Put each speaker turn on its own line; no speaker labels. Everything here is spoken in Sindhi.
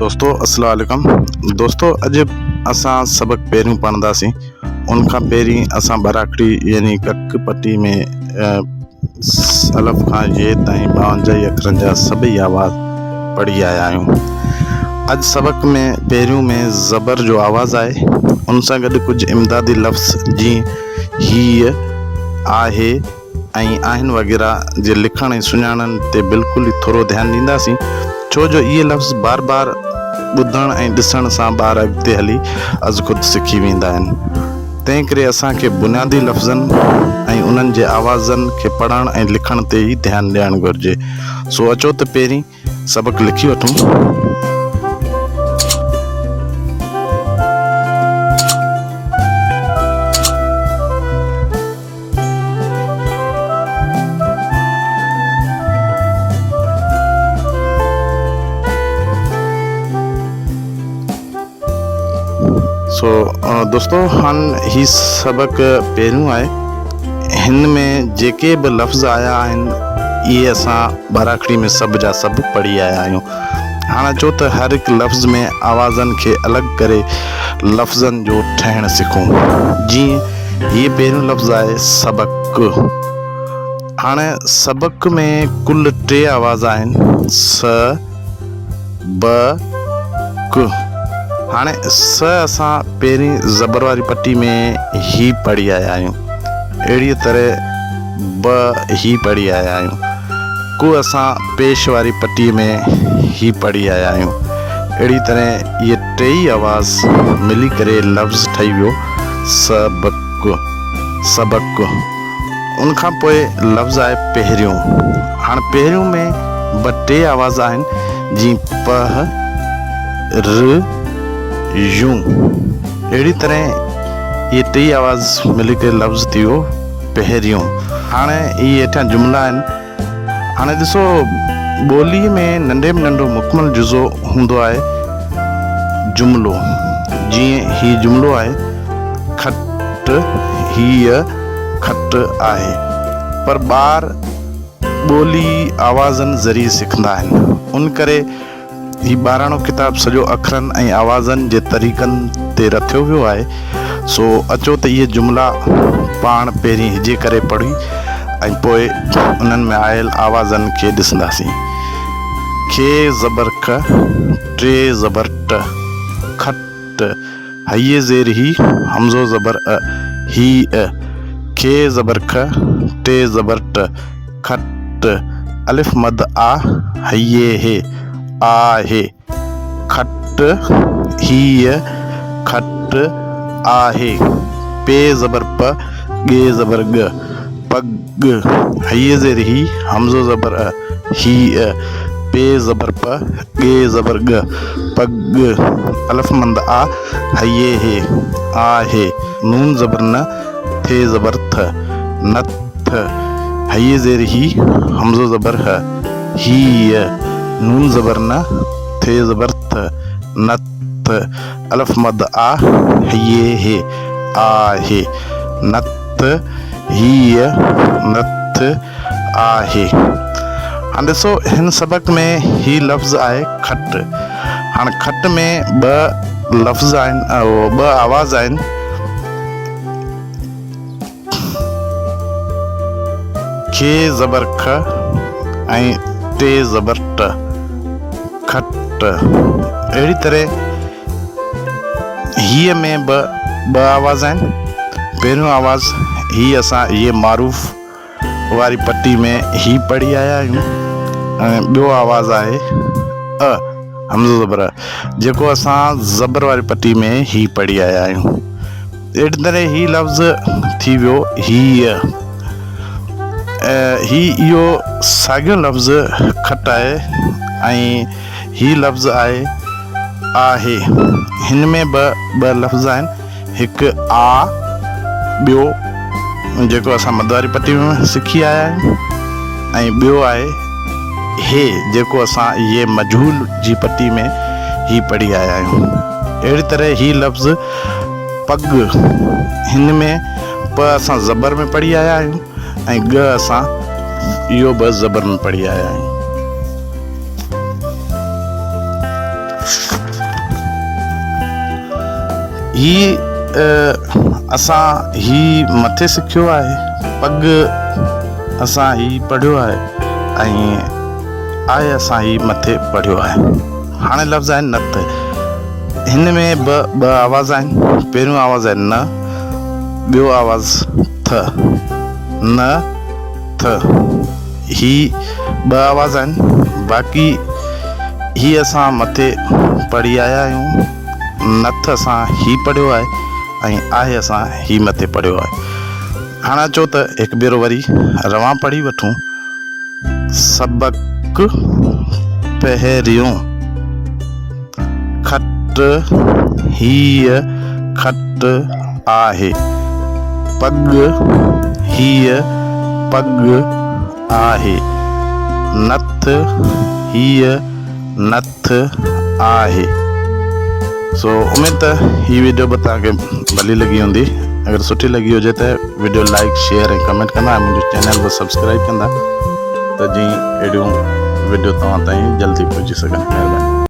دوستو السلام عليڪم دوستو اڄ اسان سبق پهريون پڙهنداسين ان کان پهرين اسان ٻراکڙي يعني ڪڪ پٽي ۾ الف کان ي تائين 52 ئي اکرن جا سڀئي آواز پڙهي آيا آهيون اڄ سبق ۾ پهريون ۾ زبر جو آواز آهي ان سان گڏ ڪجهه امدادي لفظ جيئن هيء آهي ۽ آهن وغيره جي لکڻ ۽ سڃاڻڻ تي بلڪل ئي ٿورو ڌيان ڏينداسين، ڇو جو اهي لفظ بار بار ٻڌڻ ۽ ڏسڻ سان ٻار اڳتي هلي ازخود سکي ويندا آهن. تنهنڪري اسان کي بنيادي لفظن ۽ انهن جي آوازن کي پڙهڻ ۽ لکڻ تي ئي ڌيان ڏيڻ گهرجي. سو اچو ته پهرين سبق لکي وٺون. سو دوستو هاڻ هي سبق پهريون آهي هن ۾ جيڪي به لفظ آيا آهن اهي اسان ٻاراکڙي ۾ سڀ جا سڀ پڙهي آيا آهيون هاڻ اچو ته هر هڪ لفظ ۾ آوازن کي الڳ ڪري لفظن جو ٺهڻ سکون جيئن هي پهريون لفظ آهي سبق هاڻ سبق ۾ ڪل ٽي آواز آهن س ب ڪ هاڻي س اسان پهرين زبر واري پٽي ۾ هي پڙهي آيا آهيون. اهڙيء طرح ب هي پڙهي آيا آهيون. ڪ اسان پيش واري پٽي ۾ هي پڙهي آيا آهيون. اهڙي طرح اهي ٽيئي آواز ملي ڪري لفظ ٺهي ويو س ب ڪ، سبق. ان کان پوء لفظ آهي پهريون. هاڻ پهريون ۾ به ٽي آواز آهن جيئن پهه، ر، يون. اهڙي طرح اهي ٽيئي آواز ملي ڪري لفظ ٿي ويو پهريون. هاڻ اهي هيٺيان جملا آهن. هاڻي ڏسو ٻوليء ۾ ننڍي ۾ ننڍو مڪمل جزو هوندو آهي جملو. جيئن هي جملو آهي کٽ هيء کٽ آهي. پر ٻار ٻولي آوازن ذريعي سکندا آهن. ان ڪري هي ٻاراڻو ڪتاب سڄو اکرن ۽ آوازن جي طريقن تي رٿيو ويو آهي، سو اچو ته اهي جملا پاڻ پهرين هجي ڪري پڙهي ۽ پوء انهن ۾ آيل آوازن کي ڏسنداسين. کي زبر ک، ٽي زبر ٽ، کٽ، هئي زير هي، همزو زبر ا، هي ا، کي زبر ک، ٽي زبر ٽ، کٽ، الف مد آ، هئي هي، آ هي، کٽ، هيء، کٽ، آ هي، پي زبر پ، ڳي زبر ڳ، پڳ، هئي زير هي، همزو زبر ا، هي ا، پي زبر پ، ڳي زبر ڳ، پڳ، الف مند آ، هئي هي، آ هي، نون زبر ن، ٿ زبر ٿ، نٿ، هئي زير هي، همزو زبر ه، هيء، نون زبر ن، ٿ زبر ٿ، نٿ، الف مد آ، هئي هي، آ هي، نٿ، هيء، نٿ، آهي. هاڻ ڏسو هن سبق ۾ هي لفظ آهي کٽ. هاڻ کٽ ۾ ٻه لفظ آهن ٻه آواز آهن. کي زبرک ۽ ٽي زبر ٽ کٽ. اهڙي طرح هيء ۾ به ٻه آواز آهن. پهريون آواز هي اسان هيء معروف واري پٽي ۾ هي پڙهي آيا آهيون ۽ ٻيو آواز آهي ا همزو زبر ا جيڪو اسان زبر واري پٽي ۾ هي پڙهي آيا آهيون. اهڙي طرح هي لفظ ٿي ويو هيء. هي اهو ساڳيو لفظ کٽ آهي ۽ هي لفظ آهي آهي. هن ۾ به ٻه لفظ آهن، هڪ آ، ٻيو جيڪو اسان مد واري پٽي ۾ سکي آيا آهيون ۽ ٻيو آهي هي جيڪو اسان ي مجهول جي پٽي ۾ هي پڙهي آيا آهيون. اهڙي طرح هي لفظ پڳ هن ۾ پ اسان زبر ۾ پڙهي آيا آهيون ۽ ڳ اسان اهو به زبر ۾ پڙهي آيا آهيون. هي اسان هي مٿي سکيو آهي، پڳ اسان هي پڙهيو آهي ۽ آهي اسان هي مٿي پڙهيو آهي. هاڻي لفظ آهي نٿ. هن ۾ به ٻه آواز آهن. پهريون آواز آهي نه، ٻيو آواز ٿ. نه، ٿ. هي ٻه آواز آهن. باقي هي اسان مٿي پڙهي آيا آهيون. نٿ اسان هي پڙهيو آهي ۽ آهي اسان هي مٿي پڙهيو آهي. هاڻي اچو ته هڪ ڀيرو وري روان پڙهي وٺون. سبق پهريون، کٽ هيء کٽ آهي. پڳ هيء پڳ آهي. نٿ هيء نٿ آهي. سو اميد ته هي ويڊيو به توهان کي ڀلي لڳي هوندي اگر سٺي لڳي هجي ته ويڊيو لائڪ شيئر ۽ ڪمينٽ ڪندا ۽ منهنجو چينل به سبسڪرائب ڪندا ته جيئن اهڙيون ويڊيو توهان تائين جلدي پهچي سگهن مهرباني.